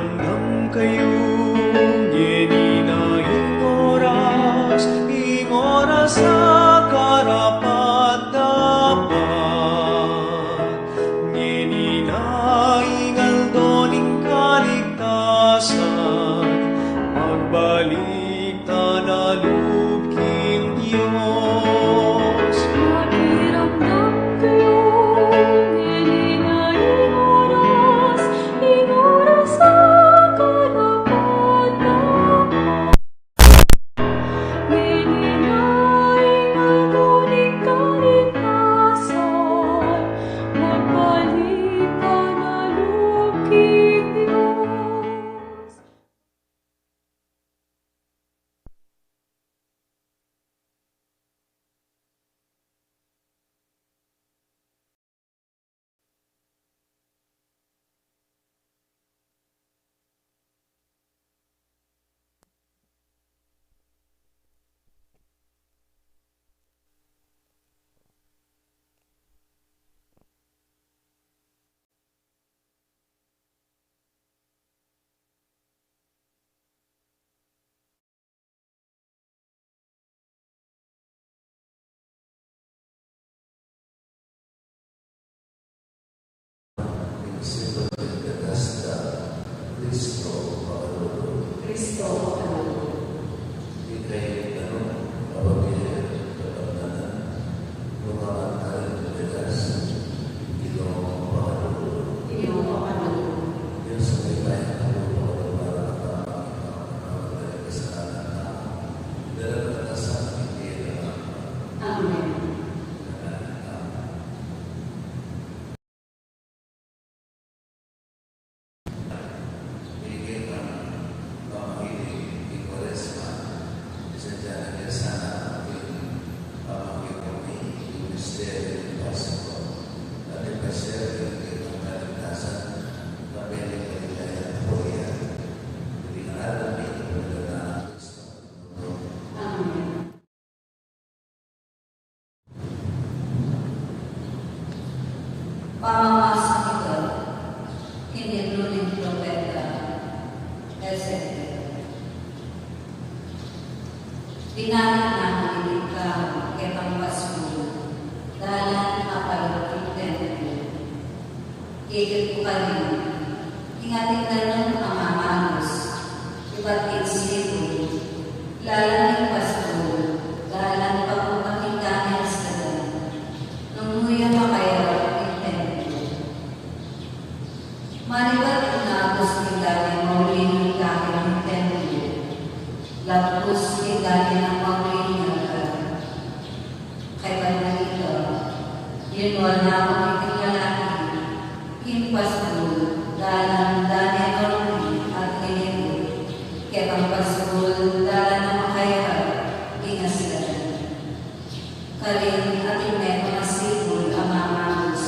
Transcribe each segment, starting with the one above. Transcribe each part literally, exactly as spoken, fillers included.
Ramdam kayu, ngeni na ing oras, ing oras a karapat-dapat. Ngeni na ing aldo ning kaligtasan, magbalik tana lub king Dios. Makiramdam kayu, ngeni na ing oras, ing oras a karapat-dapat. Ngeni na ing aldo ning kaligtasan, magbalik tana lub king Dios. Kristo, pakalulu. Kristo, pakalulu. Ikay anu, apabila kapagnanan, lumaban tayo ng Pilipinas, Ginu, pakalulu. Ginu, pakalulu. Diyos, may bayang kalulu, pakalulu, para sa tamang ikaw, para sa kasalanan namin. Dala na sa amin, Amen. Amen. Pamamasa king libru ning propeta Ezekiel. Binalik na namu ing kamu ketang pasbul, dalan a palup king templo. Ikit ku karin, ing atin danum a mamalus, ibat king sibul, lalam ning pasbul, dalan papunta king dane a sala, nung nu ya makayarat king templo. Manibat ing agus ning dane a mauli king templo, lapus king dane a mauli king altar. Kaybat na nita, linwan na ku king lalaki ing pasbul, dalan dane a mauli at linibut ketang pasbul, dalan a makayarat king aslan. Karin atin metung a sibul a mamalus,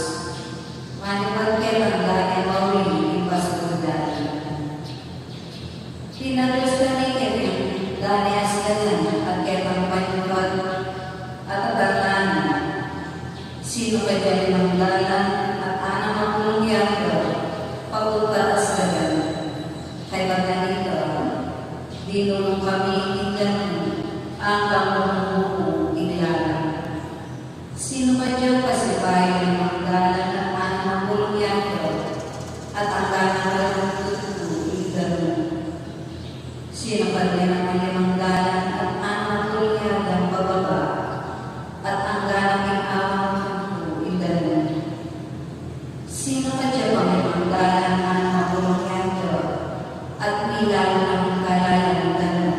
manibat ketang dane a mauli king pasbul dane. Pinalus na ni ketang dane a aslan at ketang panyukat at atangan, sinu kadya limang dalan at anam a pulung yadra papunta aslan? Kaybat na nita, dinulung kami king ganun anggang bumubung ing lalan. Sinu kadya pasibayu limang dalan at anam a pulung yadra at anggang bumubung ing ganun? Sinu kadya naman limang dalan at anam a pulung yadang pababa at anggang ing awa king ganun? Sinu kadya pang limang dalan at anam a pulung yadra at milalam king kalalam king ganun?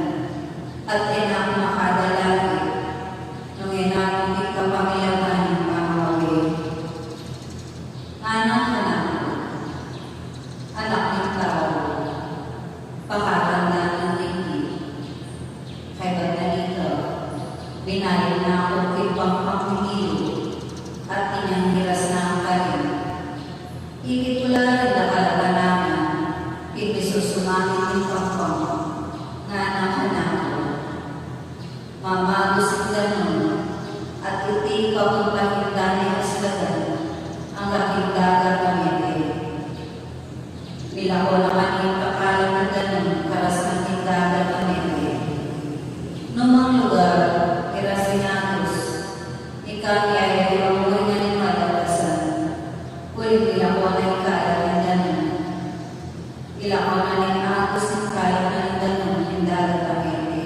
Aning atus ning kayap na ning danum ning dagat a mete,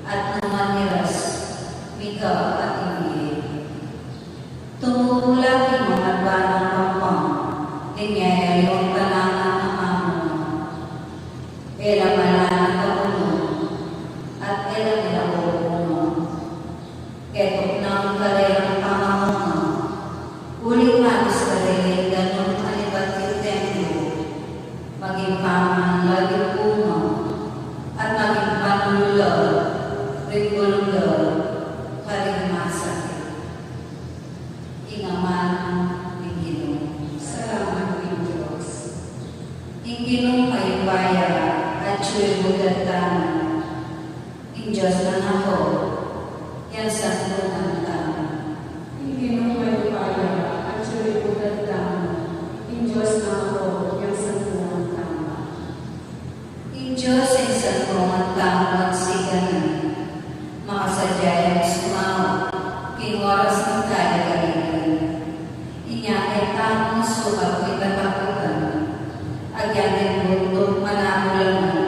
at numan iras, mika at imbie. Tumupu la king mamadbanang pampang, linya ya ring panangan a mamunga. E la malanat a bunung, at e la milaku bunga. Ketukan na kareng pamamunga, uling manus kareng danum a libat king templo, maging pamanlabing bunga, at maging panulu la ring bulung da karing masakit. Ing amanu ning Ginu. Salamat king Dios. Ing Ginung mayupaya atyu king lugud tamu. Ing Dios nang Jacob, yang santuan tamu. Ing Ginung mayupaya atyu king lugud tamu. Ing Dios nang Jacob, yang santuan tamu. Ing Dios ing santuan tamu at sikanan, makasadya yang sumaut king oras ning kaligaligan. Inya e tamu sukab king katakutan, agyan ning buntuk manamu la man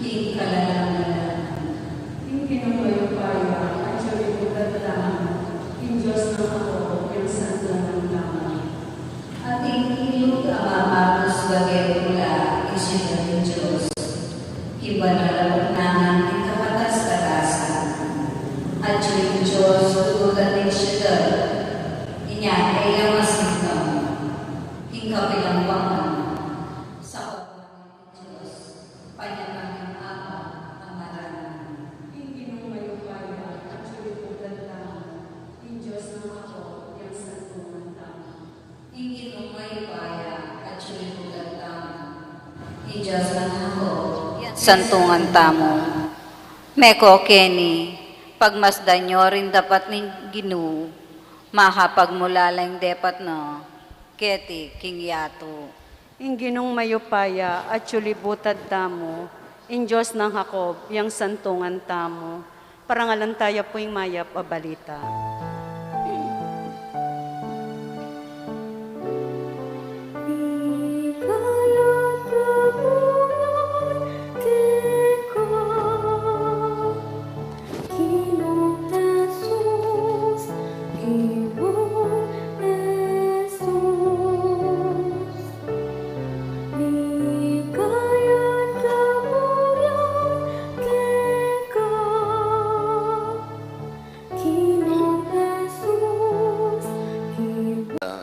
king kalalangan. Ing Ginung mayupaya atyu king lugud tamu. Ing Dios nang Jacob, yang santuan tamu. Atin ilug a mabatus baging pula ing siudad ning Dios, king banal a pagnanan ning kapatas-patasan. Atyu ing Dios king lugud ning siudad, inya e ya masigam. Ing kapilan bangan, sa pagnanan ning Dios, panyatang ning Ama a marani. Ing Ginung mayupaya atyu king lugud tamu. Ing Dios nang Jacob, yang santuan tamu. Ing Ginung mayupaya atyu king lugud tamu. Ing Dios nang Jacob, yang santuan tamu. Meko keni, pagmasdan yu ring dapat ning Ginu, makapagmulala la ing depat na keti king yatu. Ing Ginung mayupaya atyu king lugud tamu. Ing Dios nang Jacob, yang santuan tamu. Parangalan taya pu ing mayap a balita.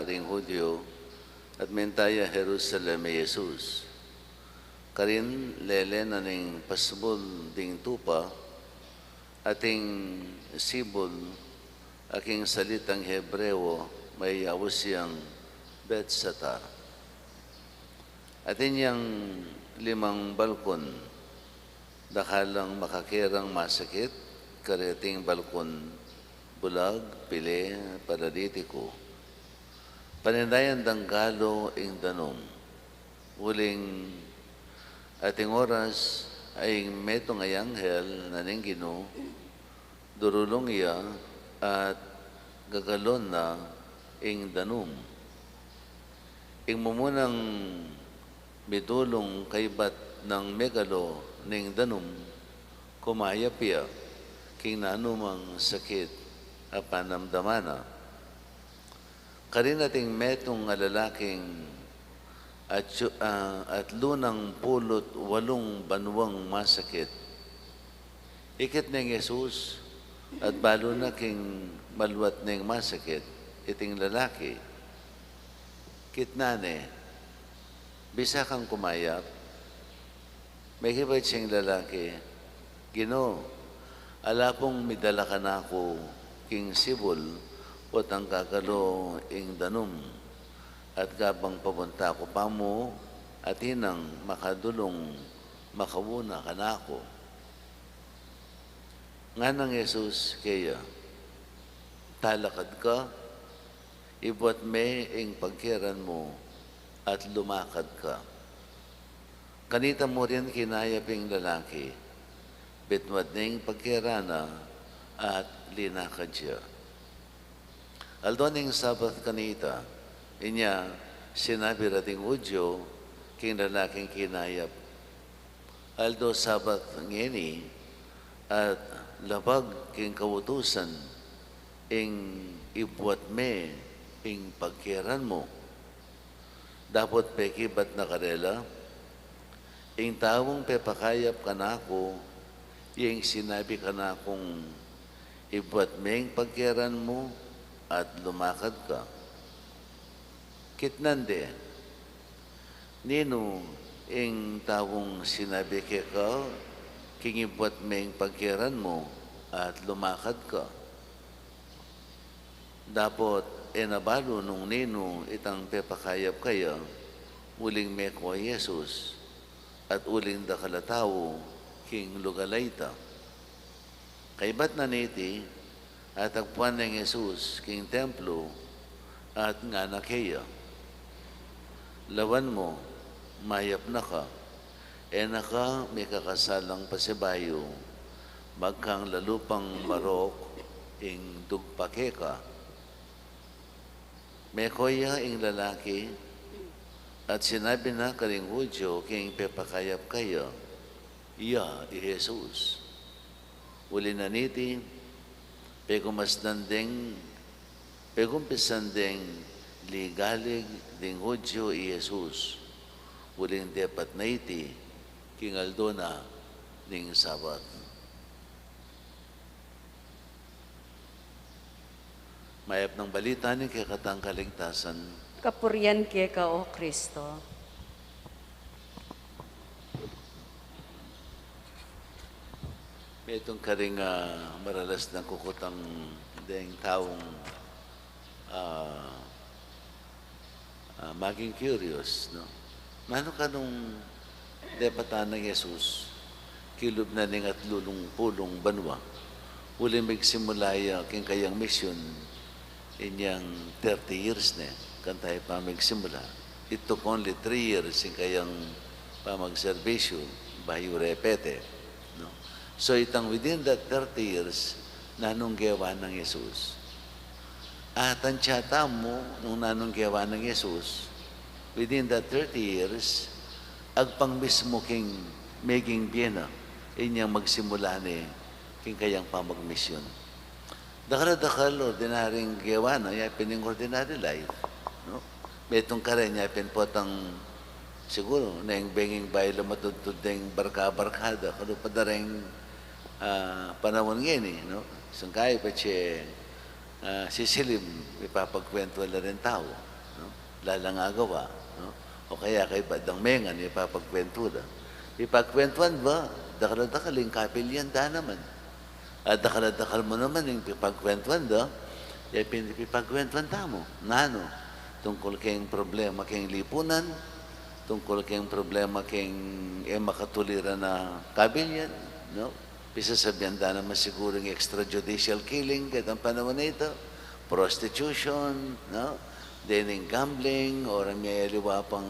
Ring Judio, at menta ya Jerusalem i Jesus. Karin lele na ning pasbul ding tupa, ating sibul, a king salitang Hebreo mayaus yang Betsata. Atin yang limang balkon, dakal lang makakerang masakit kareting balkon, bulag, pili, paralitiku. Panindayan dang galu ing danum. Uling ating oras, ay ing metung a anghel na ning Ginu, durulung ya at gagalun na ing danum. Ing mumunang midulung kaybat nang megalu ning danum, kumayap ya king nanumang sakit a panamdaman na. Karin ating metung a lalaking atyu-, ah, atlu nang pulu't walung banuang masakit. Ikit neng Jesus, at balu na king maluat neng masakit, iting lalaki. Kitnan ne, bisa kang kumayap? Mekibat siyang lalaki, Ginu, ala pung midala kanaku king sibul potang gagalu ing danum, at kabang papunta ku pamu, atin nang makadulung makauna kanaku. Ngana nang Jesus keya, talakad ka, ibuat me ing pagkeran mu, at lumakad ka. Kanita mu rin kinayap ing lalaki, bitmad ne ing pagkeran na, at linakad ya. Aldo ning Sabat kanita, inya sinabi ra ding Judio, king lalaking kinayap, "Aldo Sabat ngeni, at labag king kautusan ing ibuat me ing pagkeran mu." Dapot pekibat na karela, "Ing taung pepakayap kanaku, ing sinabi kanakung, 'Ibuat me ing pagkeran mu at lumakad ka.'" Kitnan de, "Ninu ing taung sinabi keka king ibuat me ing pagkeran mu at lumakad ka?" Dapot e na balu nung ninu itang pepakayap kaya, uling meko i Jesus, at uling dakal a tau king lugal a ita. Kaybat na niti, atagpuan neng Jesus king templo, at ngana keya, "Lawan mu, mayap na ka, e na ka mikakasalang pasibayu, magkang lalu pang marok ing dugpa keka." Meko ya ing lalaki, at sinabi na karing Judio king pepakayap kaya, "Iya i Jesus." Uli na niti, pegumasnan deng, pegumpisan deng ligalig ding Judio i Jesus, uling depat na iti king aldo na ning Sabat. Mayap nang balita ning kekatang kaligtasan. Kapurian keka, O Kristo. Metung karing, ah, maralas nang kukutang deng taung, ah, ah, maging curious, no? Nanu kanung depatan nang Jesus kilub na ning atlung pulung banua, uling magsimula ya king kayang misyon inyang thirty years ne, kanita pa magsimula. It took only three years ing kayang pamagserbisyu bayu repete, no? So, itang within that thirty years, nanung gewa nang Jesus? At ang tiyata mu, nung nanung gewa nang Jesus, within that thirty years, agpang mismu king meging bie na, inyang magsimula ne king kayang pamagmisyon. Dakal a dakal, ordinaryung gewa na, yapin ing ordinary life, no? Metung karin, yapin potang, siguru, neng benging bayu la matudtud deng barka-barkada, kalupa da reng, ah, panaun ngeni, no? Sangkayu patse, ah, sisilim, mipapagkwentuhan la ring tau, no? Lalang agawa, no? O kaya kaybat dang mengan, mipapagkwentu la. Mipagkwentuhan ba, dakal a dakal ing kabilyan da naman. At dakal a dakal mu naman ing pipagkwentuhan da, ya pin-, pipagkwentuhan tamu. Nanu? Tungkul keng problema keng lipunan, tungkul keng problema keng e makatuliran a kabilyan, no? Pisasabian da naman siguru ing extrajudicial killing, ketang panaun a ita, prostitution, no? Dening gambling, o reng miyayaliwa pang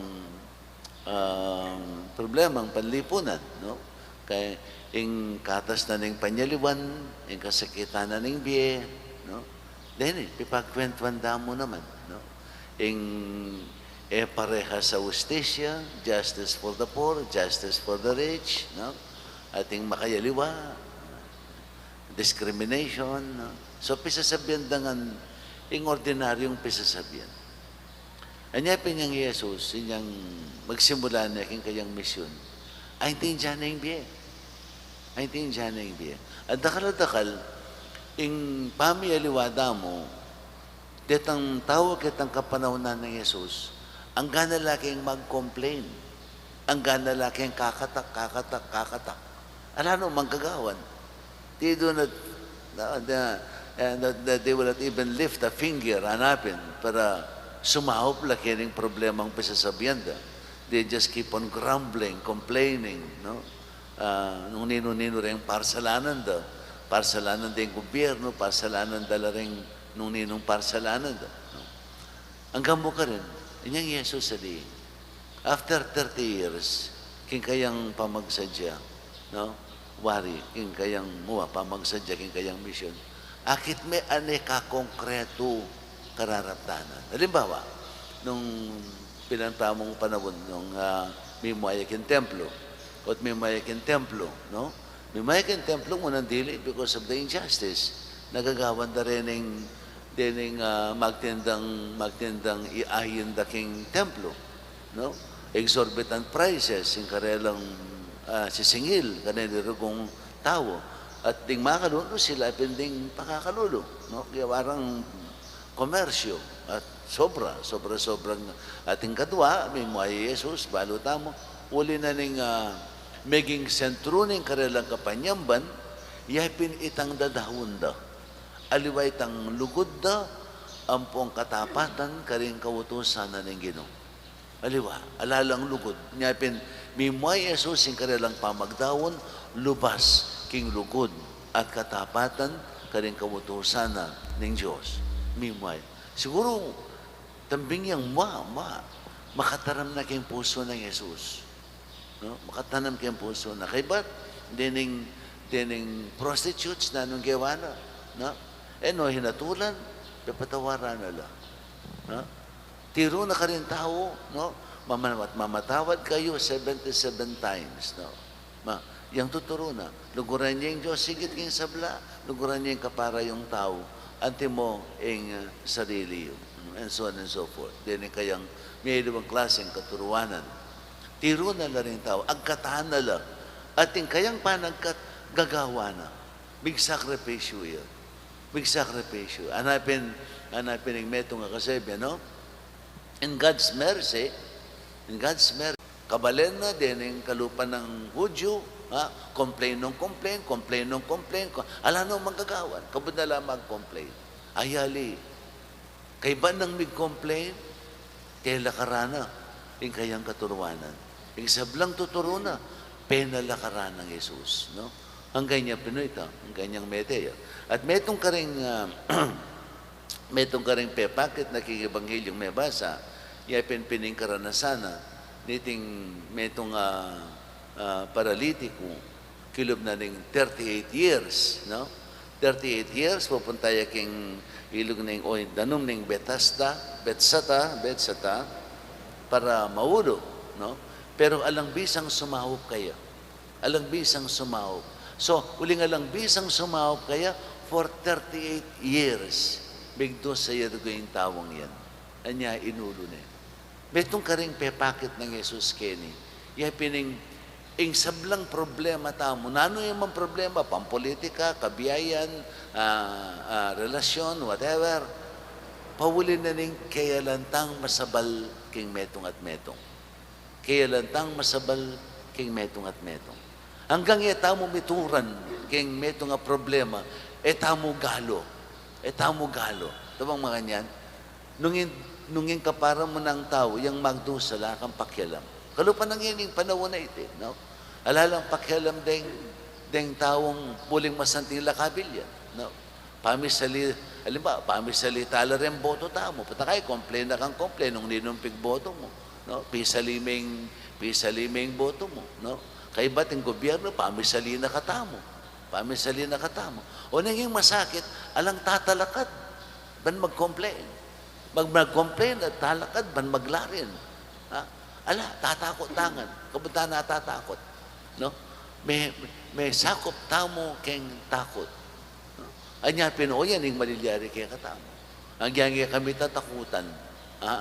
um, problemang panlipunan, no? Kaya ing katas na ning panyaliwan, ing kasakitan na ning bie, no? Deni, pipagkwentuhan da mu naman, no? Ing e parehas a hustisya, justice for the poor, justice for the rich, no? At ing makayaliwa, discrimination, no? So, pisasabian da ngan ing ordinaryung pisasabian. Anya pin yang Jesus, inyang magsimula ne king kayang misyon, aintindian ne ing bie. Aintindian ne ing bie. At dakal a dakal, ing pamiyaliwa da mu, detang tau, ketang kapanaunan nang Jesus, angga na la keng mag-complain. Angga na la keng kakatak, kakatak, kakatak. Ala no mang kagawan. They do not, no, the, eh, the, the, they will not even lift a finger, hanapin, para sumaup la kening problemang pisasabian da. They just keep on grumbling, complaining, no? Ah, nung ninu-ninu reng parsalanan da, parsalanan deng gubyernu, parsalanan da la reng nung ninung parsalanan da, no? Anggang mu karin, inyang Jesus ali, after thirty years, king kayang pamagsadya, no? Wari, king kayang mua, pamagsadya, king kayang misyon. Akit me ane ka konkretu kararaptanan. Halimbawa, nung Pin ing tamung panaun nung, ah, mimua ya king templo. Ot mimua ya king templo, no? Mimua ya king templo, ngunang dili because of the injustice. Nagagawan da reng, dening, ah, magtindang, magtindang i-, ain da king templo, no? Exorbitant prices ing karelang, ah, sisingil, kareng rugung tau. At ding makalulu, sila pin ding pakakalulu, no? Kaya parang komersyo at sobra, sobra-sobrang ating kadwa, mimua i Jesus, balu tamu, uli na ning, ah, meging sentru ning karelang kapanyamban, ya pin itang dadaun da. Aliwa itang lugud da, ampong katapatan, karing kautusan na ning Ginu. Aliwa, ala lang lugud. Nya pin, mimua i Jesus ing karelang pamagdaun, lubas king lugud at katapatan karing kautusan na ning Dios. Mimua i. Siguru, tambing yang mua, mua, makataram na king pusu nang Jesus. No? Makataram king pusu na. Kaybat, dening, dening prostitutes na nung gewa na. No? E no, hinatulan, pepatawaran na la. No? Tiru na karing tau, no? Mama-, mamatawad kayu seventy-seven times, no? Ma, yang tuturu na, luguran ye ing Dios higit king sabla, luguran ye ing kapara yung tau, antimo ing, uh, sarili yu, and so on and so forth. Dening kayang miyaliwang klaseng katuruanan. Tiru na la ring tau, agkatan na la, at ing kayang panagkat gagawa na. Migsakripisyu ya. Migsakripisyu. Ana pin, ana pin ing metung a kasebyan, no? In God's mercy, in God's mercy, kabalen na dening kalupa nang Hudyu, ha? Complain nung complain, complain nung complain, ko-, ala nung manggagawan, kabud na la mag-complain. Ayali, kaybat nang mig-complain, tela karan na ing kayang katuruanan. Ing sablang tuturu na, penala karan nang Jesus, no? Angga inya pin ita, angga inyang mete ya. At metung karing, ah, metung karing pepakit na king Ebanghelyo mebasa, ya pin pin ing karanasan na niting metung, ah, ah, paralitiku, kilub na ning thirty-eight years, no? Thirty-eight years, pupunta ya king ilug ning, o, danum ning Bethesda, Bethsata, Bethsata, para maulu, no? Pero alang bisang sumaup kaya. Alang bisang sumaup. So, uling alang bisang sumaup kaya for thirty-eight years, migdusa ya rugyan ing taung yan. Anya inulu ne. Metung karing pepakit nang Jesus keni. Ya pin ing, ing sablang problema tamu. Nanu ya mang problema, pampolitika, kabiayan, ah, ah, relasyon, whatever. Pauli na ning kayalantang masabal king metung at metung. Kayalantang masabal king metung at metung. Anggang e tamu mituran king metung a problema, e tamu galu. E tamu galu. Tabang makanyan, nung ing, nung ing kapara mu nang tau, yang magdusa, ala kang pakialam. Kalupa nang ining panaun a iti, no? Ala lang pakialam deng, deng taung uling masanting la kabilyan, no? Pamisali, alimbawa, pamisali tala reng boto tamu. Pataka e, complain na kang complain nung ninung pigboto mu, no? Pisali meng, pisali meng boto mu, no? Kaybat ing gobyerno, pamisali na katamu. Pamisali na katamu. O neng ing masakit, alang tatalakad ban mag-complain. Mag-, mag-complain at talakad ban maglarin. Ha? Ala, tatakut tangan. Kabud tana tatakut, no? Me, me sakup tamu keng takut. Anya pin, o, yan ing malilyari kekatamu. Agyang e ka mitatakutan. Ha?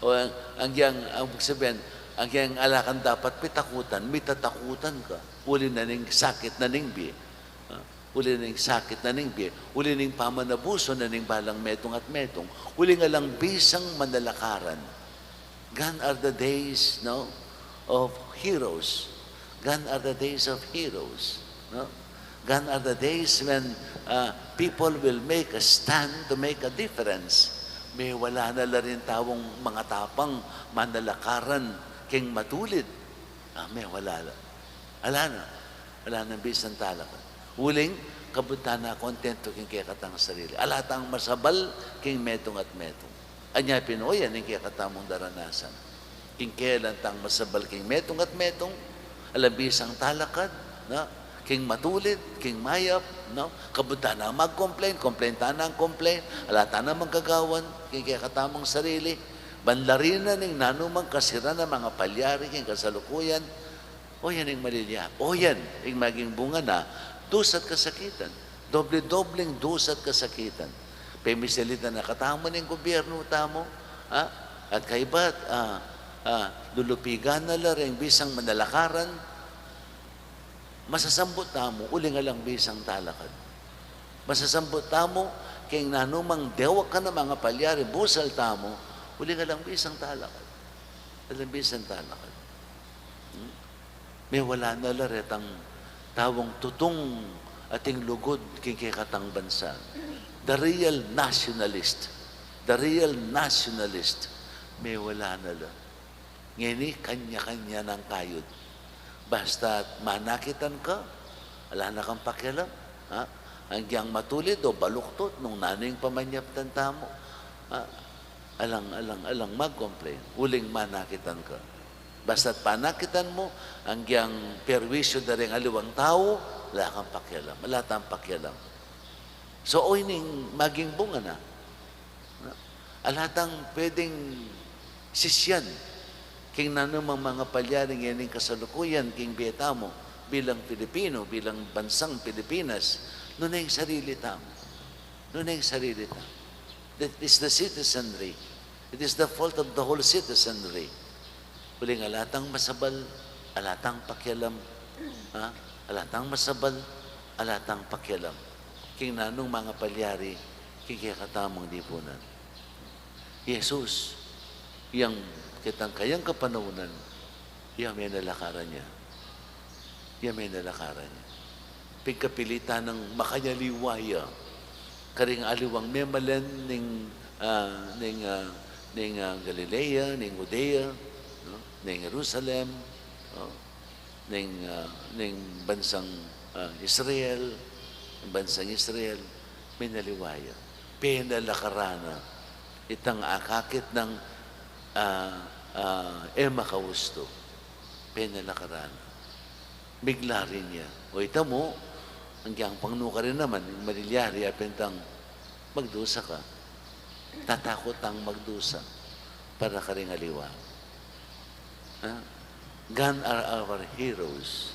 O, agyang, ang ibig sabihin, agyang ala kang dapat pitakutan, mitatakutan ka. Uli na ning sakit na ning bie. Ha? Uli na ning sakit na ning bie. Uli ning pamanabuso na ning balang metung at metung. Uli nga alang bisang manalakaran. Gone are the days, no, of heroes. Gone are the days of heroes, no? Gone are the days when, uh, people will make a stand to make a difference. Mewala na la ring taung mangatapang, manalakaran king matulid. Ah, mewala la. Ala na. Ala nang bisang talakad. Uling, kabud tana kontentu king kekatang sarili. Ala tang masabal king metung at metung. Anya pin, o, yan ing kekatamung daranasan. King kailan tang masabal king metung at metung, alang bisang talakad, no? King matulid, king mayap, no? Kabud tana mag-complain, complain tana, complain, ala tana manggagawan king kekatamung sarili. Ban larinan ing nanumang kasiran a mangapalyari king kasalukuyan, o yan ing malilya. O yan ing maging bunga na dusa't kasakitan. Doble-dobleng dusa't kasakitan. Pemisilid na katamu ning gobyernu tamu, ha? At kaybat, ah, ah, lulupigan na la reng bisang manalakaran, masasambut tamu, uling alang bisang talakad. Masasambut tamu, king nanumang dewak na mangapalyari, busal tamu, uling alang bisang talakad. Alang bisang talakad. Hmm? Mewala na la retang taung tutung ating lugud king kekatang bansa. The real nationalist. The real nationalist. Mewala na la. Ngeni, kanya-kanya nang kayud. Basta't manakitan ka, ala na kang pakialam, ha? Anggiyang matulid o baluktot, nung nanu ing pamanyaptan tamu, ha? Alang, alang, alang mag-complain. Uling manakitan ka. Basta't panakitan mu, anggiyang perwisyu da ring aliwang tau, ala kang pakialam. Ala tang pakialam. So, o ining maging bunga na. Ala tang pwedeng sisyan king nanumang mangapalyari ngening kasalukuyan king bie tamu bilang Pilipino, bilang bansang Pilipinas, nune ing sarili tamu. Nune ing sarili tamu. That is the citizenry. It is the fault of the whole citizenry. Uling ala tang masabal, ala tang pakialam. Ha? Ala tang masabal, ala tang pakialam. King nanung mangapalyari, king kekatamung lipunan. Jesus, yang ketang kayang kapanaunan, ya menalakaran ya. Ya menalakaran ya. Pigkapilitan nang makanyaliwa ya karing aliwang memalen ning, ah, ning, ah, ning, ah, Galilea, ning Judea, no? Ning Jerusalem, no? Ning, ah, ning bansang, ah, Israel, ning bansang Israel, menaliwa ya. Penalakaran na itang akakit nang, ah, ah, e makaustu. Penalakaran na. Miglarin ya. O ita mu, anggiyang pangnukarin naman, ing malilyari, apin tang magdusa ka. Tatakut tang magdusa para karing aliwa. Ha? Gone are our heroes.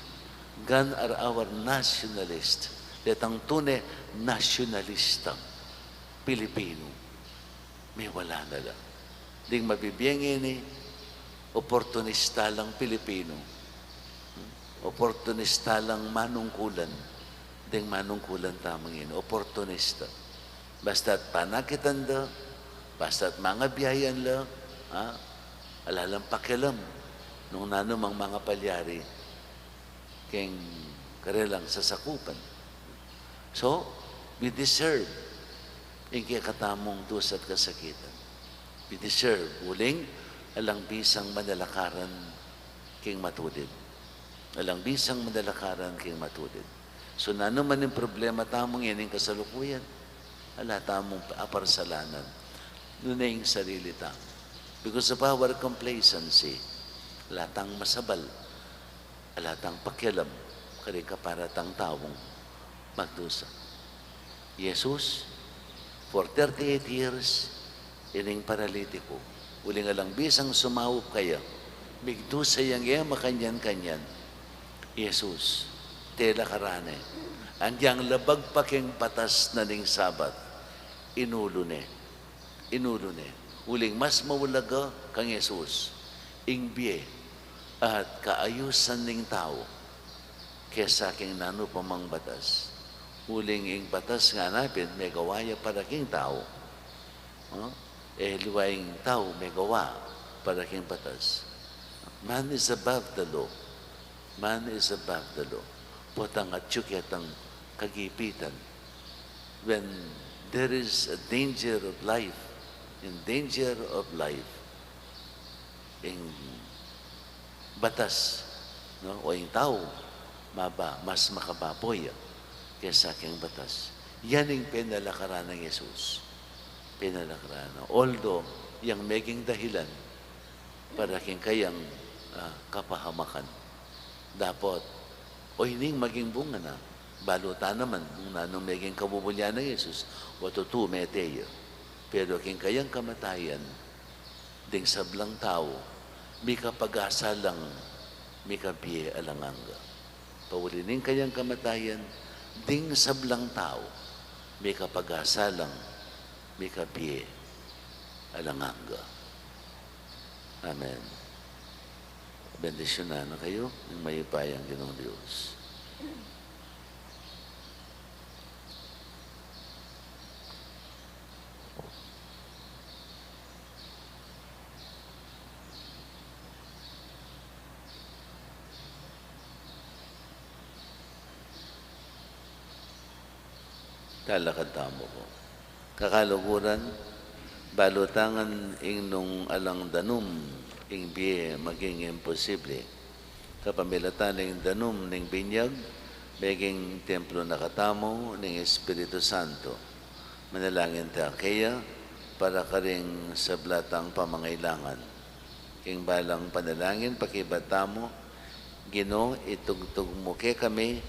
Gone are our nationalists. Detang tune nasyonalista Pilipino. Mewala na la. Ding mabibie ngeni, oportunista lang Pilipino. Oportunista lang manungkulan. Ding manungkulan tamu ngeni, oportunista. Basta't panakitan da, basta't mangabiayan la, ha? Ala lang pakialam nung nanu mang mangapalyari king karelang sasakupan. So, we deserve ing kekatamung dusa't kasakitan. We deserve, uling alang bisang manalakaran king matulid. Alang bisang manalakaran king matulid. So, nanu man ing problema tamu ngening kasalukuyan, ala tamung aparsalanan. Nune ing sarili tamu. Because of our complacency, ala tang masabal, ala tang pakialam karing kapara tang taung magdusa. Jesus, for thirty-eight years, ining paralitiku, uling alang bisang sumaup kaya, migdusa yang e makanyan-kanyan. Jesus, tela ka rane, anggiyang labag pa king batas na ning Sabat, inulu ne. Inulu ne. Uling mas maulaga kang Jesus ing bie at kaayusan ning tau kesa king nanu pa mang batas. Uling ing batas ngana pin megawa ya para king tau. Ha? E liwa ing tau megawa para king batas. Man is above the law. Man is above the law. Potang atyu ketang kagipitan. When there is a danger of life, in danger of life, ing batas, no? O ing tau, maba, mas makabapo ya kesa king batas. Yan ing penalakaran nang Jesus. Penalakaran na. Although, yang meging dahilan para king kayang, ah, kapahamakan. Dapot, o ining maging bunga na, balu ta naman nung nanung meging kabubulyan nang Jesus, o tutu mete ya. Pero king kayang kamatayan, Ding sablang tau, mika pag-asa lang, mika bie alang angga. Pauli ning kayang kamatayan, ding sablang tau, mika pag-asa lang, mika bie alang angga. Amen. Bendisyunan na kayu ning mayupayang Ginoong Dios. Talakad tamu pu. Kakaluguran, balu tang ing nung alang danum ing bie maging imposible. Kapamilatan ning danum ning binyag, meging templo na katamu ning Espiritu Santo. Manalangin ta keya para karing sabla tang pamangailangan. King balang panalangin, pakibat tamu: Ginu, itugtug mu kekami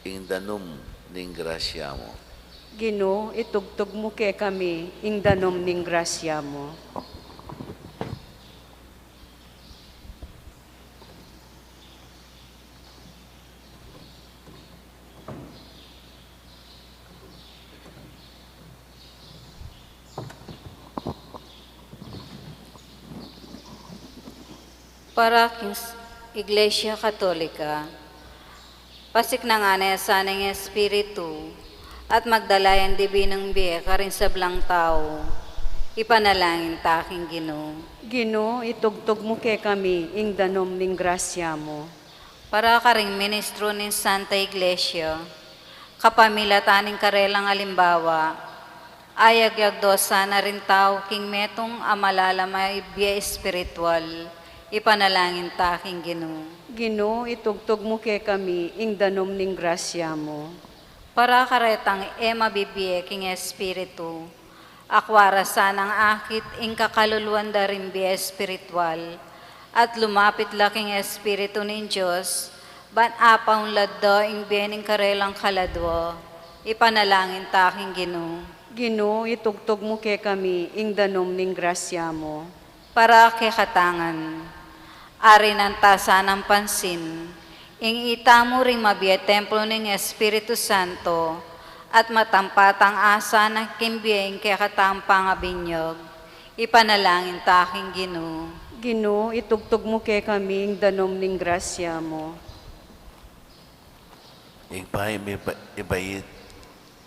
ing danum ning grasya mu. Ginu, itugtug mu kekami ing danum ning grasya mu. Para king s-, Iglesia Katolika, pasiknangan na ya sana ing Espiritu, at magdala yang dibinung bie karing sablang tau. Ipanalangin ta king Ginu. Ginu, itugtug mu kekami ing danum ning grasya mu. Para karing ministro ning Santa Iglesia, kapamilatan ning karelang alimbawa, ayagyag do sana ring tau king metung a malalam a bie espiritual. Ipanalangin ta king Ginu. Ginu, itugtug mu kekami ing danum ning grasya mu. Para karetang e mabibie king Espiritu, akua ra sanang akit ing kakaluluan da ring bie espiritual, at lumapit la king Espiritu ning Dios, ban apaunlad da ing bie ning karelang kaladua. Ipanalangin ta king Ginu. Ginu, itugtug mu kekami ing danum ning grasya mu. Para kekatang ngan, arinan ta sanang pansin ing itamu ring mabie templo ning Espiritu Santo, at matampa tang asa na king bie ing kekatang pangabinyag. Ipanalangin ta king Ginu. Ginu, itugtug mu kekami ing danum ning grasya mu. Ibpa, miba-, ibait,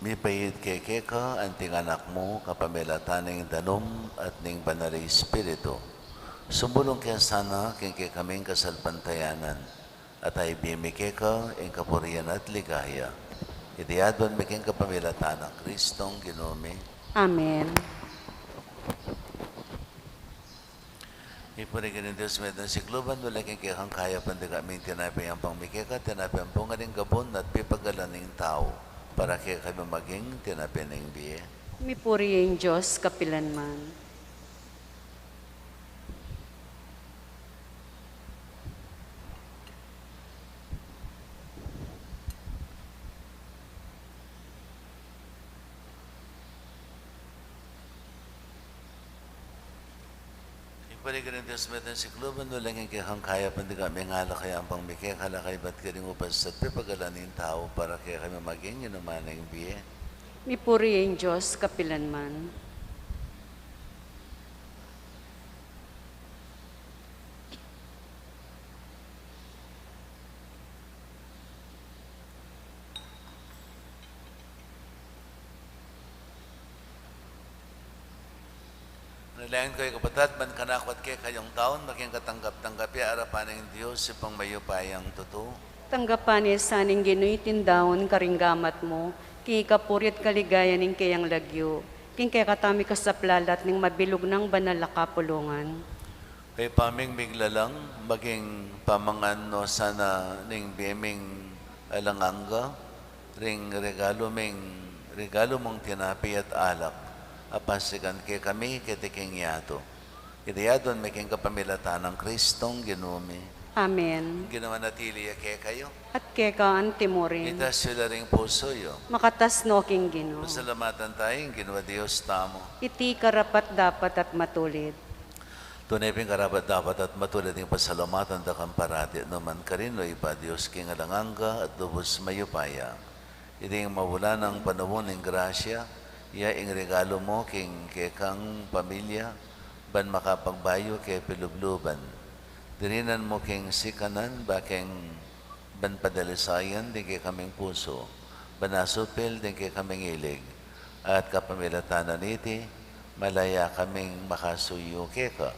mibait ke keka anting Anak mu, kapamilatan ning danum at ning Banal a Espiritu. Sumulung ke sana king kekaming kasalpantayanan, at aibie mi keka ing kapurian at ligaya. Iti aduan mi king kapamilatan nang Kristong Ginu mi. Amen. Ipuri king Dios, metung sikluban, uling king kekang kayapan dika ming tinape yang pang mi keka, tinape yang bunga ning gabun at pipagalan ning tau, para kekami maging tinape ning bie. Mipuri ing Dios kapilanman. Ipuri king Dios, metung sikluban, uling king kekang kayapan dika ming alak a yang pang mi keka, lakay bat karing ubas at pipagalan ning tau, para kekami maging inuman ning bie. Mipuri ing Dios kapilanman. Manalangin kayu, kapatad, ban kanaku at kekayung taun maging katanggap-tanggap ya arapan ning Dios, Ibpang mayupayang tutu. Tanggapan na sana ning Ginu iting daun karing gamat mu, king ikapuri at kaligayan ning keyang lagyu, king kekatamung ikasaplalat ning mabilug nang banal a kapulungan. Ibpa ming miglalang, maging pamangan no sana ning bie ming alang angga ring regalu ming, regalu mung tinape at alak, a pasigan kekami keti king yatu. Iti aduan mi king kapamilatan nang Kristong Ginu mi. Amen. Ing Ginu manatili ya kekayu. At keka antimurin. Itas yu la ring pusu yu. Makatas no king Ginu. Pasalamatan tamu ing Ginu a Dios tamu. Iti karapat-dapat at matulid. Tune pin karapat-dapat at matulid ing pasalamatan da kang parati at nukarin man, O Ibpa, Dios king alang angga at lubus mayupaya. Iting mabulanang panaun ning grasya, iya ing regalu mu king kekang pamilya, ban makapagbayu ke pilubluban. Dirinan mu king sikanan, bakeng ban padalisayan ding kekaming pusu, ban asupil ding kekaming ilig, at kapamilatan na niti, malaya kaming makasuyu keka.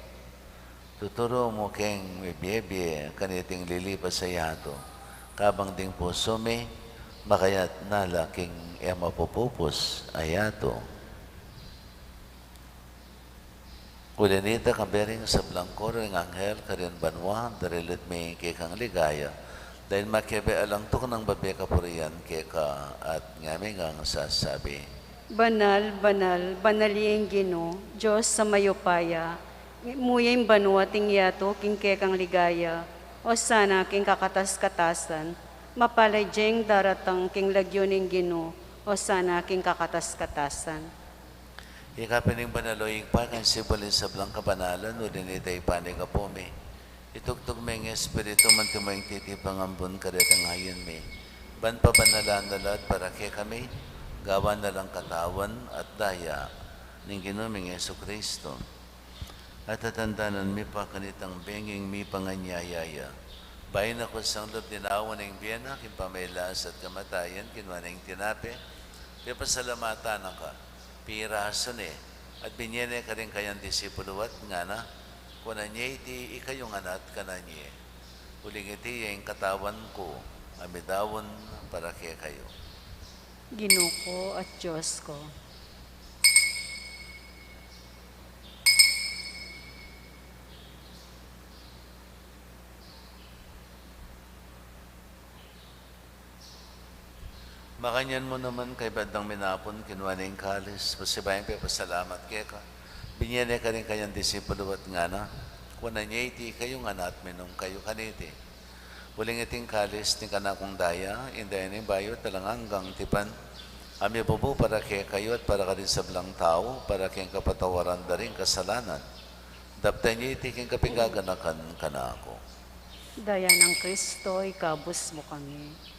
Tuturu mu keng mibie-bie kaniting lilipas a yatu, kabang ding pusu mi makayatna la king e mapupupus a yatu. Uli nita, kambe ring sablang koro ning anghel karin banua, daralit mi kekang ligaya, dahil makebe alang tuknang babie kapurian keka at ngaming sasabi: Banal, banal, banal ya ing Ginu, Dios a mayupaya, muya ing banua at ing yatu king kekang ligaya, Osana king kakatas-katasan, mapalad ya ing daratang king lagyu ning Ginu, Osana king kakatas-katasan. Ika pin ing banal, O Ibpa, king sibul ning sablang kabanalan, uli nita ipanyawad mi. Itugtug me ing Espiritu mu antimo ing titipang ambun karetang ain mi, ban pabanalan na la at para kekami, gawan na lang katawan at daya ning Ginu ming Jesucristo. At tatandanan mi pa kanitang benging mipanganyaya ya, bayu na kusang lub dinaun ing bie na king pamagkasakit at kamatayan, kinua ne ing tinape, pepasalamatan na ka, pirasu ne, at binie ne karing kayang disipulu at ngana: Kunan ye iti ikayu ngan at kanan ye, uling iti ya ing katawan ku, a midaun para kekayu. Ginu ku at Dios ku. Makanyan mu naman, kaybat dang minapun, kinua ne ing kalis, pasibayu yang pepasalamat keka, binie ne karing kayang disipulu at ngana: Kunan ye iti ikayu ngan at minum kayu kaniti, uling iti ing kalis ning kanakung daya, ing daya ning bayu at alang anggang tipan, a mibubu para kekayu at para karing sablang tau, para king kapatawaran da ring kasalanan. Daptan ye iti king kapaganakan kanaku. Daya nang Kristo, ikabus mu kami.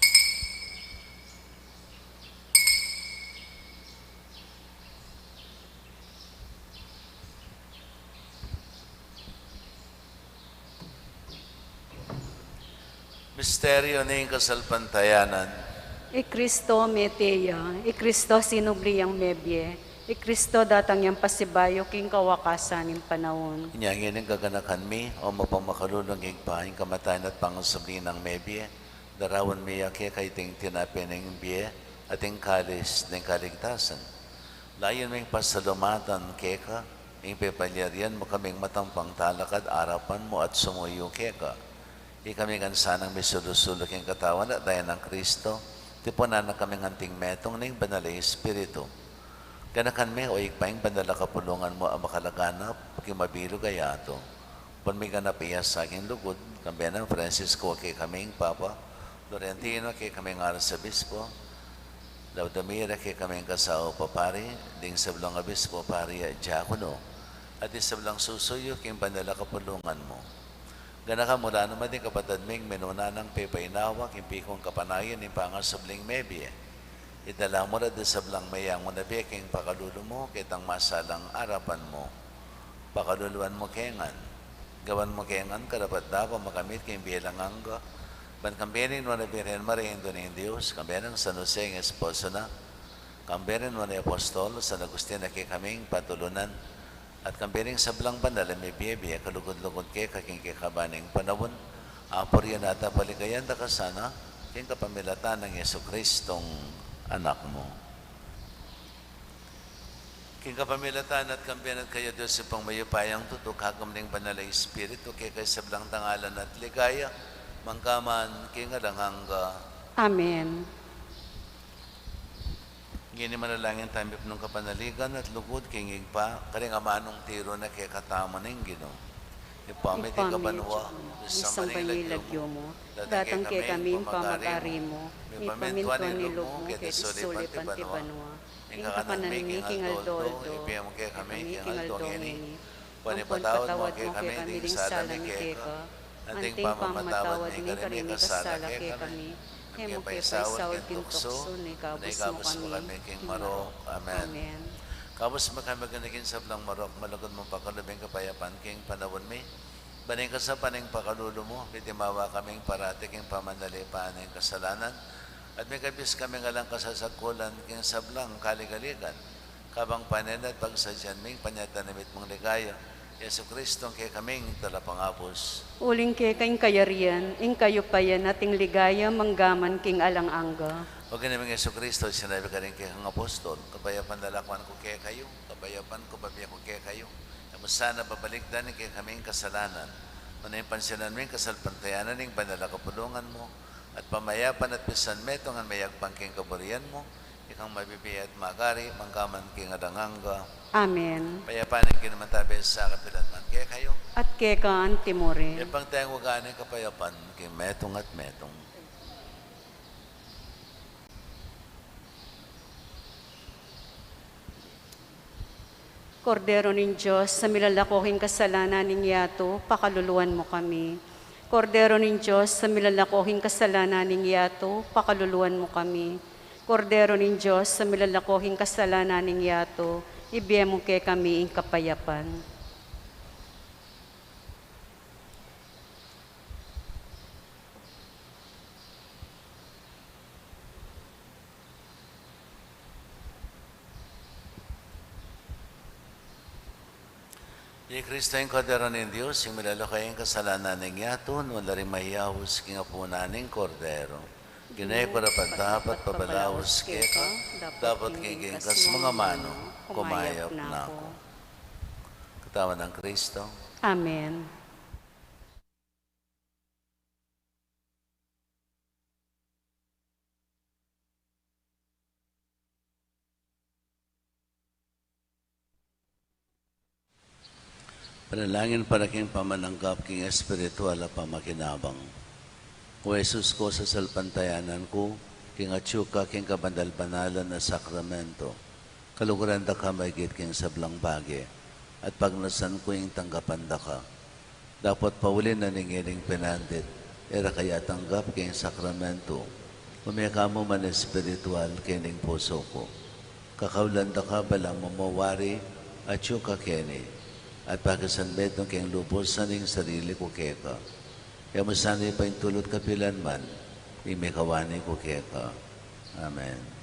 Misteryu ning kasalpantayanan. I Kristo mete ya, i Kristo sinubli yang mebie, i Kristo datang yang pasibayu king kawakasan ning panaun. Inya ngeni gaganakan mi, o mapamakalulung Ibpa, ing kamatayan at pangasubli nang mebie, daraun mi ya keka iting tinape ning bie at ing kalis ning kaligtasan. Layun ming pasalamatan keka ing pepalyarian mu kaming matampang talakad arapan mu at sumuyu keka. Ikami ngan sanang misulu-sulu king katawan at daya nang Kristo, tipunan na kaming anting metung ning Banal a Espiritu. Ganakan me, o Ibpa, ing banal a kapulungan mu a makalaganap king mabilug a yatu. Ban miganap ya sa king lugud, kambe nang Francisco a kekaming Papa, Florentino a kekaming Arsobispo, Laudamira a kekaming kasaup a pari, ding sablang obispo, pari at diakono, at ding sablang susuyu king banal a kapulungan mu. Ganakan mu la naman ding kapatad ming minuna nang pepainawa king pikung kapanayan ning pangasubling mebie. Idala mu la ding sablang meyangu na bie king pakalulu mu, ketang masalang arapan mu. Pakaluluan mu ke ngan. Gawan mu ke ngan karapat-dapat makamit king bie alang angga, ban kambe ning Nuan a Birhen Maria, Indu ning Dios, kambe nang San Jose ing esposo na, kambe ring nuan a apostol, San Agustin a kekaming patulunan, at kambe ring sablang banal a mibie-bie, kalugud-lugud keka king kekaban ning panaun, apurian at apaligayan da ka sana, king kapamilatan nang Jesucristong Anak mu. King kapamilatan na at kambe na at kaya, Dios Ibpang mayupayang tutu, kagum ning Banal a Espiritu, keka ing sablang dangalan at ligaya, mangga man king alang angga. Amen. Ngeni manalangin tamu king pamung kapanaligan at lugud king Ibpa, karing amanung tiru na kekatamu ning Ginu. Ibpa mi, Ibpa mi, atiu ka banua, misamban ya ing lagyu mu, datang kekami ing pamagari mu, mipamintuan ing lub mu keti sulip anti banua. Ing kakanan mi king aldo-aldo ibie mu kekami king aldo ngeni. Ampon ipatawad mo kekami ding sala mi keka, anti ing pamamatawad mi karing mikasala kekami. E mu ke paisaul king tuksu, nune ikabus mu kami king marok. Amen. Ikabus mu kami king sablang marok, malugud mung pakalub ing kapayapan king panaun mi. Ban king kasapan ning pakalulu mu, mitimawa kaming parati king pamanalipan ning kasalanan, at mikabus kaming alang kasasagkulan king sablang kaligaligan, kabang panenayan at pagsadyan mi ing panyatang na mitmung ligaya, Jesucristo, ing kekaming Talapangabus. Uling keka ing kayarian, ing kayupayan, at ing ligaya, mangga man king alang angga. O Ginu ming Jesucristo, sinabi mu karing kekang apostol, kapayapan lalakwan ku kekayu, kapayapan ku bibie ku kekayu. E mu sana babalikdan ing kekaming kasalanan, nune pansinan mu ing kasalpantayanan ning banal a kapulungan mu, at pamayapan at pisan metung ngan mayagpang king kaburian mu, ikang mabibie at magari, mangga man king alang angga. Amen. Ing kapayapan ning Ginu mantabi sa kapilan man kekayu. At keka anti mu rin. Ibie mu king kapayapan, king metung at metung. Kordero ning Dios, a milalako king kasalanan ning yatu, pakaluluan mu kami. Kordero ning Dios, a milalako king kasalanan ning yatu, pakaluluan mu kami. Kordero ning Dios, a milalako king kasalanan ning yatu, ibie mu kekami ing kapayapan. I Kristo ing Kordero ning Dios, ing milalako king kasalanan ning yatu, nuan la ring mayaus king apunan ning Kordero. Ginu, e ku karapat-dapat pabalaus keka, dapot king ingkas mu ngan amanu, kumayap na ku. Katawan nang Kristo. Amen. Panalangin para king pamananggap king espiritual a pamakinabang. O Jesus ku, sasalpantayanan ku king atyu ka king kabanal-banalan a sakramento. Kaluguran da ka maigit king sablang bage, at pagnasan ku ing tanggapan da ka. Dapot pauli na ning ining pinandit, e ra ka ya tanggap king sakramento, ume ka mu man espiritual king pusu ku. Kakaulan da ka balang mamawari, atyu ka keni, at pakisanmetung ke ing lubus ning sarili ku keka. E mu sana ipaintulut kapilan man ing mikawani ku keka. Amen.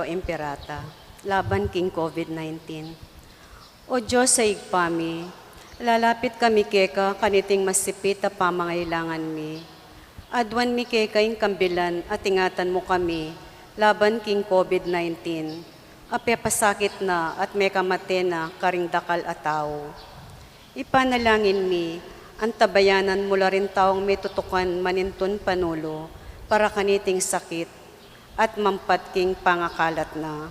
Imperata laban king COVID nineteen. O Dios a Ibpa mi, lalapit kami keka kaniting masipit a pamangailangan mi. Aduan mi keka ing kambilan at ingatan mu kami laban king COVID nineteen, a pepasakit na at mekamate na karing dakal a tau. Ipanalangin mi, antabayanan mu la ring taung metutukan manintun panulu para kaniting sakit at mampat king pangakalat na.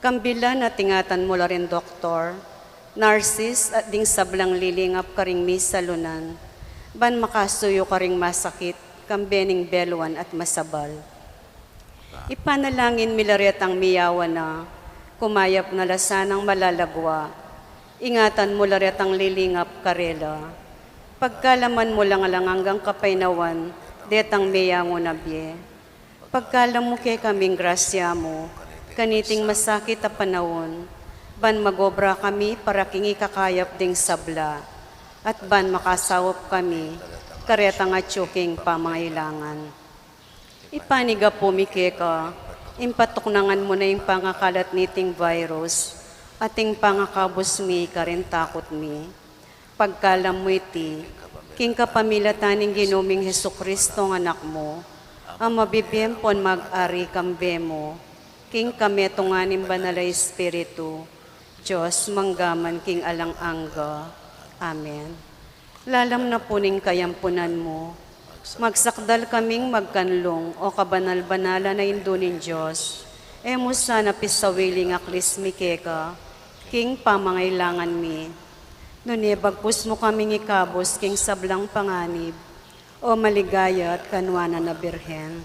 Kambilan at ingatan mu la ring doktor, narsis at ding sablang lilingap karing misalunan, ban makasuyu karing masakit, kambe ning beluan at masabal. Ipanalangin mi la retang miyawan na, kumayap na la sanang malagwa. Ingatan mu la retang lilingap karela. Pagkaluban mu lang alang anggang kapaynawan detang meyangu na bie. Pagkalub mu kekaming grasya mu kaniting masakit a panaun, ban magobra kami para king ikakayap ding sabla, at ban makasaup kami karetang atyu king pamangailangan. Ipanyawad mi keka ing patuknangan mu na ing pangakalat niting virus at ing pangakabus mi karing takut mi. Pagkalub mu iti king kapamilatan ning Ginu ming Jesucristo a Anak mu, a mabibie ampon mag-ari kambe mu king kametungan ning Banal a Espiritu, Dios, mangga man king alang angga. Amen. Lalam na pu ning kayampunan mu, magsakdal kaming magkanlung, o kabanal-banalan a Indu ning Dios. E mu sana pisawili ing aklis mi keka king pamangailangan mi, nune bagkus mu kaming ikabus king sablang panganib, o maligaya at kanuanan a Birhen.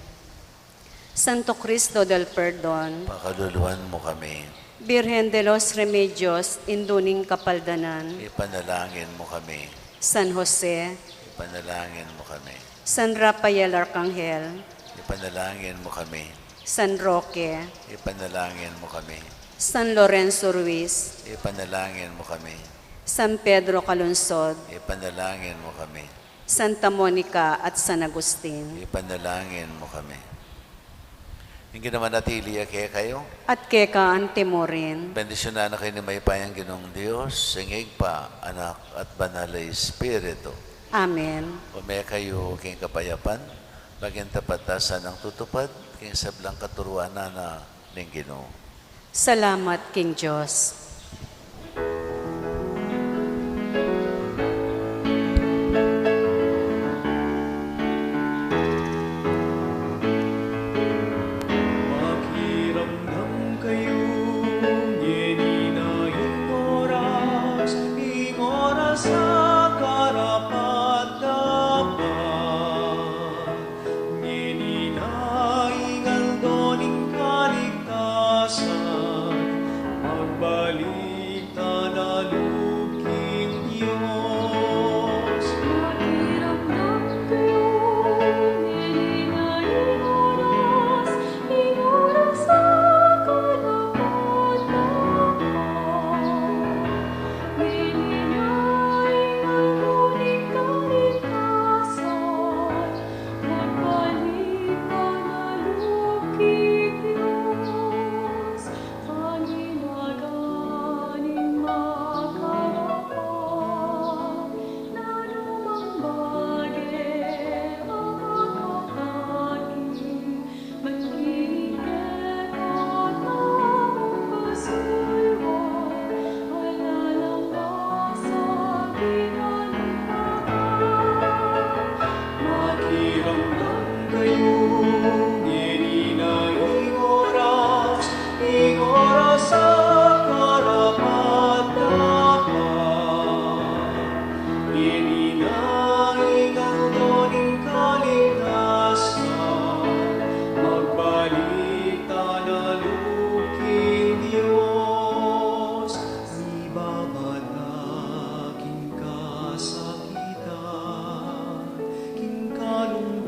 Santo Cristo del Perdon, pakaluluan mu kami. Birhen de los Remedios, Indu ning Kapaldanan, ipanalangin mu kami. San Jose, ipanalangin mu kami. San Rafael Arcangel, ipanalangin mu kami. San Roque, ipanalangin mu kami. San Lorenzo Ruiz, ipanalangin mu kami. San Pedro Calungsod, ipanalangin mu kami. Santa Monica at San Agustin, ipanalangin mu kami. Ing Ginu manatili ya kekayu. At keka antimurin. Bendisyunan na kayu ning mayupayang Ginung Dios, ing Ibpa, Anak, at Banal a Espiritu. Amen. Ume kayu king kapayapan, maging tapat ta sanang tutupad king sablang katuruan na ning Ginu. Salamat king Dios. Makiramdam kayu, ngeni na ing oras, ing oras a karapat-dapat. Ngeni na ing aldo ning kaligtasan, magbalik tana